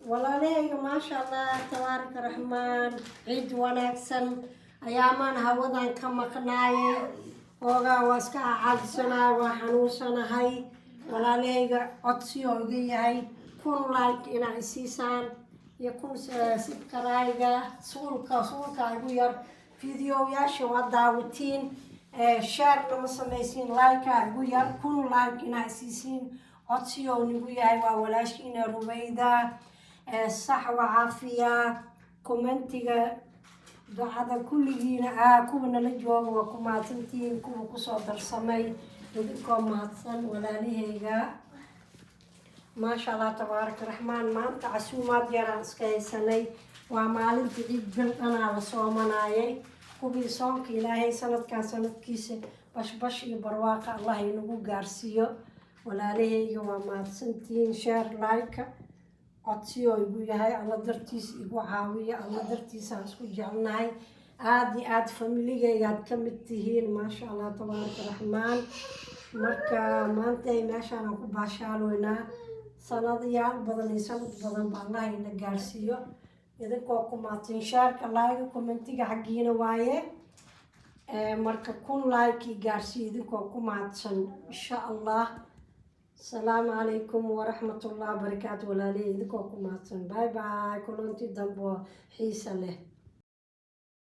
Walaalahayga, maasha Allah, tabaaraka raxmaan, ciid wanaagsan. Ayaamaan hawadan ka maqnaayay, oogaa waa iska caajisanahay, waa xanuunsanahay. Walaalahayga, codsi oo iga yahay 1000 like inaa isiisaan iyo 1000 subscribe-ga. Suulka igu yar. Videoyaasha waa daawatiin, share-na ma samaysiin, like-a igu yar. 1000 like inaa isiisiin codsi oo nigu yahay. Waa walaashiina Rubayda. Sax wa caafiya. Commentiga ducada kulligiina kuwa nala jooga waa ku mahadsantihiin, kuwa kusoo darsamay idinkoo mahadsan. Walaalahayga, maasha Allah, tabaaraka raxmaan, maanta casuumaad yaraan iska haysanay. Waa maalinta ciid, bil dhanaa la soomanaayay. Kuwii soonka, Ilaahay sanadkan sanadkiisa bashbash iyo barwaaqa Allah inagu gaarsiiyo. Walaalahayga, waa mahadsantihiin. Share, like codsiyo igu yahay. Alla dartiis igu caawiya, Alla dartiisaan isku jecelnahay. Aada iyo aada familigaygaad ka mid tihiin, maasha Allah, tabaaraka raxmaan. Marka maanta ay meeshaan aan ku baashaaloynaa. Sanadayaal badan iyo sanad badan ba Allah ina gaarsiiyo. Idinkoo ku mahadsan. Shareka, like, commentiga xaggiina waaye. Marka 1000 like i gaarsiiyo idinkoo ku mahadsan, insha Allah. Asalaamu calaykum waraxmatullah wabarakaatu. Walaalihii, idinkoo ku mahadsan. Bye bye, kulanti dambe oo xiisa leh.